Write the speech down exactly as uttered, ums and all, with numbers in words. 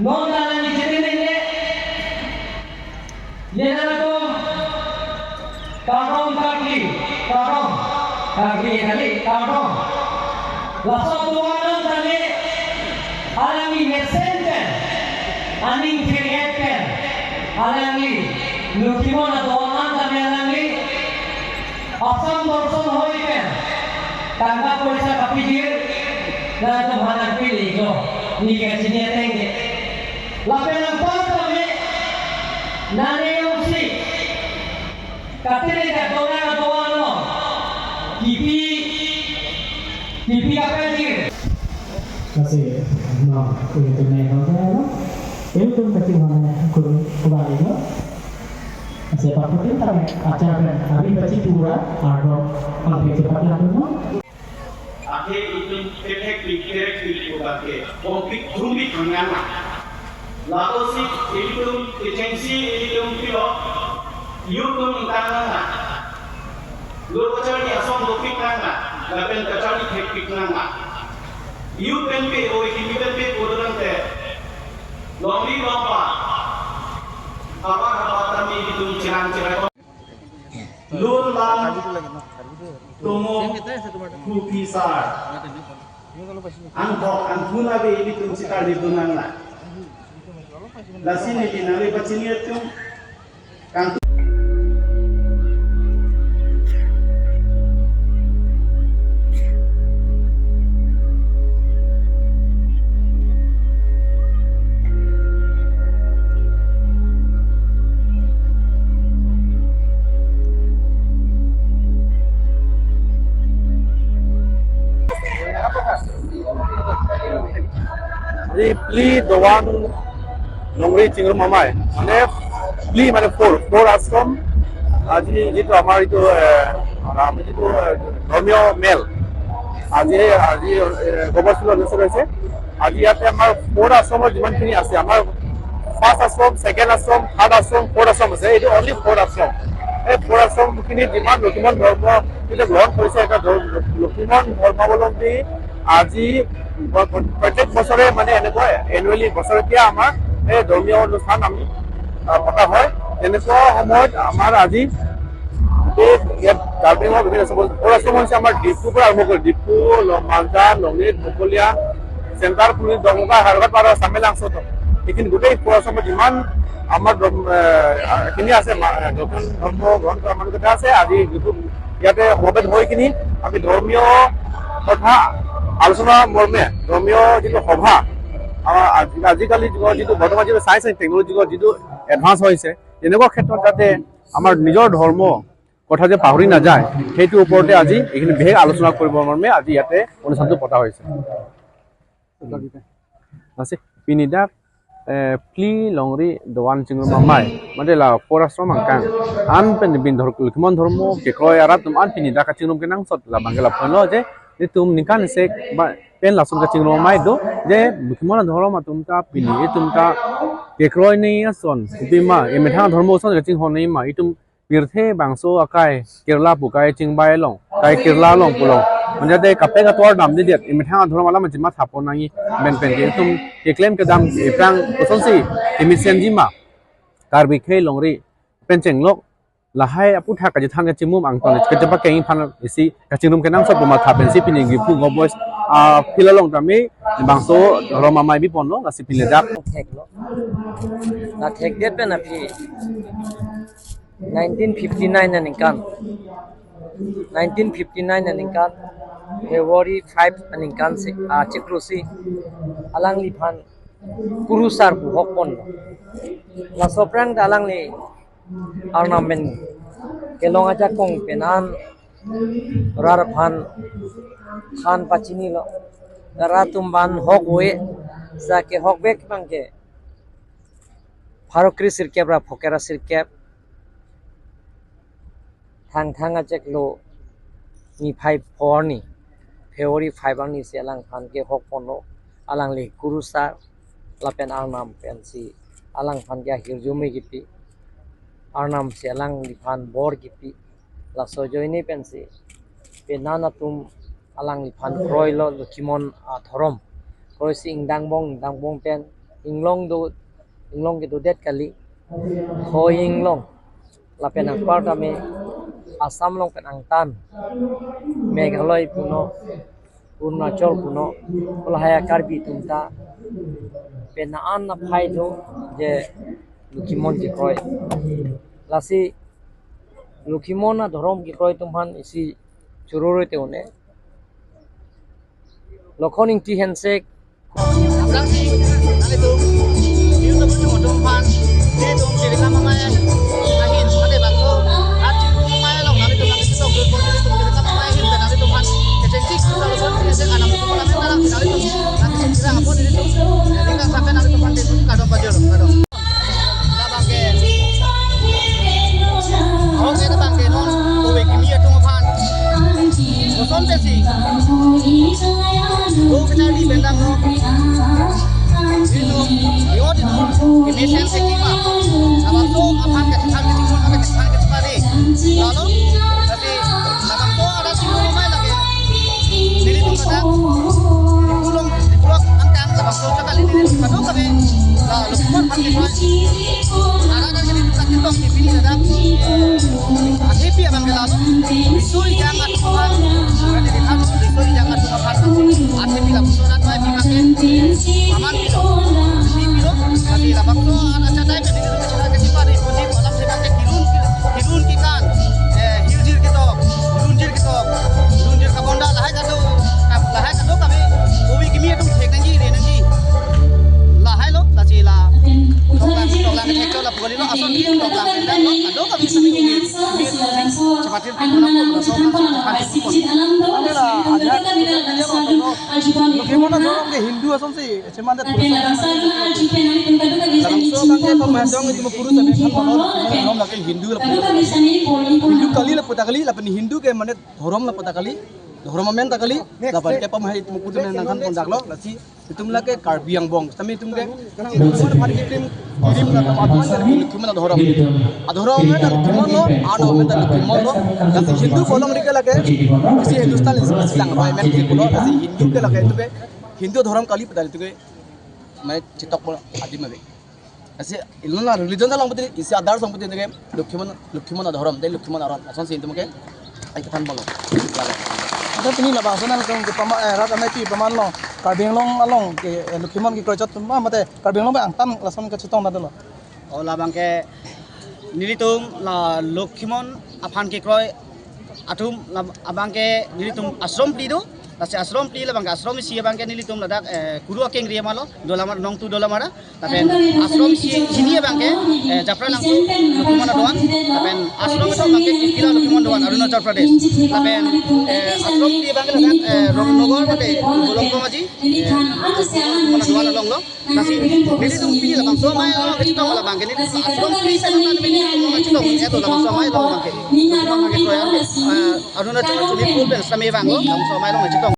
Non ta nangchethan nangji. Nena ko kardom, karkli, kardom, karkli kali, kardom. Laso atum an tame alangli mesen pen, aning thir-et pen, alangli Lokhimon atum an tame alangli Assam Dorson hoi pen tangka poisa kapijir, nangtum aphan nangpililo, ne kachini ateng ke. Lapen anpar tame nane jongsi katene ka dona doan lo, kipi, kipi kapijir. Kasi, no, ini tu nih, no, ini tu kachinghon, kuri, kuri, no. Kasi pakutin tame, acara pen, abi pachi pura, ardo, ang peci pakutin, no. Ake itum kethekthe kethekthe pu abangke, kompik thumik hangan na. Lapusi itum kechengsi itum pilo, itum ingtang nang na. Lo kacharli ason dopik nang na, lapen kacharli thekpik nang na. Itum pen pe, oi, kimi pen pe, kodorang te. Longri longpa. Haba haba tame itum cherang cherang. Lun lang tumuk kupi sar. Angthok angthun ave itum sita lidun nang na. Lasi neli nangli pachini atum kang Phli Doan Longri Chingrum Amei, মানে phli মানে four, four আশ্রম, আজি যিটো আমাৰ এইটো, এ, আমাৰ যিটো, এ, ধৰ্মীয় মেল, আজি, আজি, এ, গব্বৰচুলত অনুষ্ঠিত হৈছে। আজি ইয়াতে আমাৰ ফ'ৰ আশ্ৰমৰ যিমানখিনি আছে, আমাৰ ফাৰ্ষ্ট আশ্ৰম, ছেকেণ্ড আশ্ৰম, থাৰ্ড আশ্ৰম, ফ'ৰ্থ আশ্ৰম আছে। এইটো অনলি ফ'ৰ আশ্ৰম। এই ফ'ৰ আশ্ৰমখিনি যিমান লক্ষীমন ধৰ্ম কিন্তু গ্ৰহণ কৰিছে, এটা ধৰ্ম, লক্ষীমন ধৰ্মাৱলম্বী আজি ব-, ব-, প্ৰত্যেক বছৰে মানে এনেকুৱা এনুৱেলি বছৰেকীয়া আমাৰ এই ধৰ্মীয় অনুষ্ঠান আমি, আহ, পতা হয়। তেনেকুৱা সময়ত আমাৰ আজি গোটেই ইয়াত কাৰ্বি আংলঙৰ বিভিন্ন আশ্ৰম, ফ'ৰ আশ্ৰম হৈছে আমাৰ ডিফুৰ পৰা আৰম্ভ কৰি ডিফু, ল-, মালদা, লংডিং, বকলীয়া, চেণ্টাৰ পুলিচ, ডংকা, হায়দৰাবাদ, পাৰা, চামেলাং, চত। এইখিনি গোটেই ফ'ৰ আশ্ৰমত যিমান আমাৰ ধৰ্ম, এ, খিনি আছে, মা-, নতুন ধৰ্ম গ্ৰহণ কৰা মানুহকেইটা আছে। আজি যিটো ইয়াতে সমবেত হৈ কিনি আমি ধৰ্মীয় কথা আলোচনা মৰ্মে ধৰ্মীয় যিটো সভা, আমাৰ আজি, আজিকালি যুগৰ যিটো বৰ্তমান যিটো চায়েন্স এণ্ড টেকনলজি যুগৰ যিটো এডভান্স হৈছে, তেনেকুৱা ক্ষেত্ৰত যাতে আমাৰ নিজৰ ধৰ্ম কথা যে পাহৰি নাযায়, সেইটোৰ ওপৰতে আজি এইখিনি বিশেষ আলোচনা কৰিবৰ মৰ্মে আজি ইয়াতে অনুষ্ঠানটো পতা হৈছে। Nasi pini dak, eh, phli Longri Doan Chingrum Amei, mate la four Ashram angkang an pen bin dhor-, lukmon dhormo kekroi arat atum an pini dak kachingrum kenangsot labangke lapulo je, itum ningkan isi ba pen lason kachingrum amei do, je lukmon adhorom atum ta pini itum ta kekroi nei ason, itum ma, emethang adhorom ason kachinghon nei ma, itum pirthe bangso akai Kerala pu kai chingbai along, kai Kerala along pulo. Manjate kaprek atovar damdedet, emethang adhorom alam chima thapo nangji, pen pen ke itum keklem kedam ephrang kosonsi kemesen ji ma, Karbi khei longri pen chenglok, lahai aphuthak kachethan kachimum angton, kachepa keng aphan isi kachingrum kenangsot pu matha pensi pini Diphu Go Boys, ah, phli along tame bangso dhorom amei biponlo, lasi pini dak. Theklo. Na thekdet pen aphi nineteen fifty-nine aningkan. Nineteen fifty-nine aningkan, February five aningkan si, ah, chiklo si, alangliphan kurusar pu hokponlo. Laso aphrang ta alangli Arnam pen kelong ajakong pen an rat aphan than pachinilo. Rat atum aphan hok ave, sa kehok vek abangke pharo kre sirkep ra phokera sirkep, Thangthang achiklo niphai phongo arni, February five arni si alangphan kehokponlo, alangli kurusar, lapen Arnam pensi alangphan ke ahirjume kipi, Arnam si alangliphan bor kipi, laso ajoine pensi penan atum alangliphan kroilo lukimon adhorom, kroisi ingdeng angbong, ingdeng angbong pen inglong do, inglong kedodet kali, hoi inglong. Lapen anparta me Assam along pen angtan, Meghalaya punon, Arunachal punon, lahai Karbi atum ta pen an aphai do je Lokhimon kekroi. Lasi Lokhimon adhorom kekroi atum aphan isi choro-ro te un-e. Lokhon Ingti Hensek. Aphrangsi nanglitum, nanglitum atum aphan, nanglitum Tirikam Amei ahin, ante bangso, rat chingrum amei along nanglitum, nanglitum, nanglitum Tirikam Amei ahin, nanglitum aphan kechengtik, nanglitum aphan kechengtik, nanglitum aphan kechengtik, nanglitum aphan kechengtik, nanglitum aphan kechengtik, nanglitum aphan kechengtik, kardom pajir, kardom. Labangke, ahok ke labangke non, kove kimi atum aphan, kosonsi, ko kacharli pen damlo. Ilitum, ilitum, ini sense kima. Labangso aphan kachethan kachinghon, aphan kachethan kachepare. Lalo, tapi labangso arat chingrum amei lake. Nelitum ladak, Diphu along, Diphu along angtan labangso chakali nelitum kadokave, la Lokhimon aphan kekroi. Arat arat nelitum kachetong ke pini ladak, eh, athepi abang ke lalo, riso ejang atum aphan, riso ejang atum aphan, athepi labangso arat amei abang ke, aman pilo, pilo, tapi labangso arat achatai ke nelitum kachepare, puji alam se abang ke kirun, kirun kekan, eh, hirjir ketok, lunjir ketok, lunjir kabonda, lahai kado, kap-, lahai kadokave, kove kimi atum thek nangji, re nangji. Lahai lo, lasi la. Toklang, toklang thek cho lapu kalilo, ason ki toklang pen damlo, kadokave sami kove, kove atum chepate pen damlo, laso, laso, laso. Ante la, aja, Lokhimon adhorom ke Hindu asonsi, cheman det. Labangso abang ke pamahadong itu purus ame kan manon, manon lake Hindu lapu. Hindu kali lapu ta kali, lapen Hindu ke mane dhorom lapu ta kali, dhorom amen ta kali, lapen ke pamahai itu purus ame nangkhan pondaklo, lasi itum lake Karbi angbong, tame itum ke, itum aphan kirim, kirim lapen adhorom, Lokhimon adhorom. Adhorom amen ta Lokhimon lo, ano amen ta Lokhimon lo, lasi Hindu kolong ri ke lake, isi Hindustan isi lang, amen ke pulo, lasi Hindu ke lake itum ke, Hindu adhorom kali pu ta itum ke, mane chetok pulo adim ave. Lasi ilitum la religion ta long pute, isi adhar song pute ke Lokhimon, Lokhimon adhorom, de Lokhimon aron, asonsi itum ke, ai kethan pulo. Lalo. Ante pini labangso nangtum ke pama, eh, rat amei pi paman lo, Karbi Anglong along ke, eh, Lokhimon kekroi chot ma mate, Karbi Anglong abang angtan lason kachetong ta dolo. O labangke nelitum la Lokhimon aphan kekroi atum la abangke nelitum ashram phli do, lasi ashram phli labangke ashram isi abangke nelitum ladak, eh, Kuru akengri amalo, Dolamara, Nongtu Dolamara, lapen ashram isi hini abangke, eh, Japralangso Lokhimon adovan, lapen ashram atum abangke Kukila Lokhimon adovan, Arunachal Pradesh, lapen, eh, ashram phli abangke ladak, eh, Rongnogar mate Golok Komaji, eh, Lokhimon adovan along lo. Lasi, nelitum pini labangso amei along kachetong labangke nelitum ashram phli pen nangtum pini kachetong, eto labangso amei along abangke. Labangke kroyan, eh, Arunachal Sonipur pen sami vanglo, labangso amei along kachetong.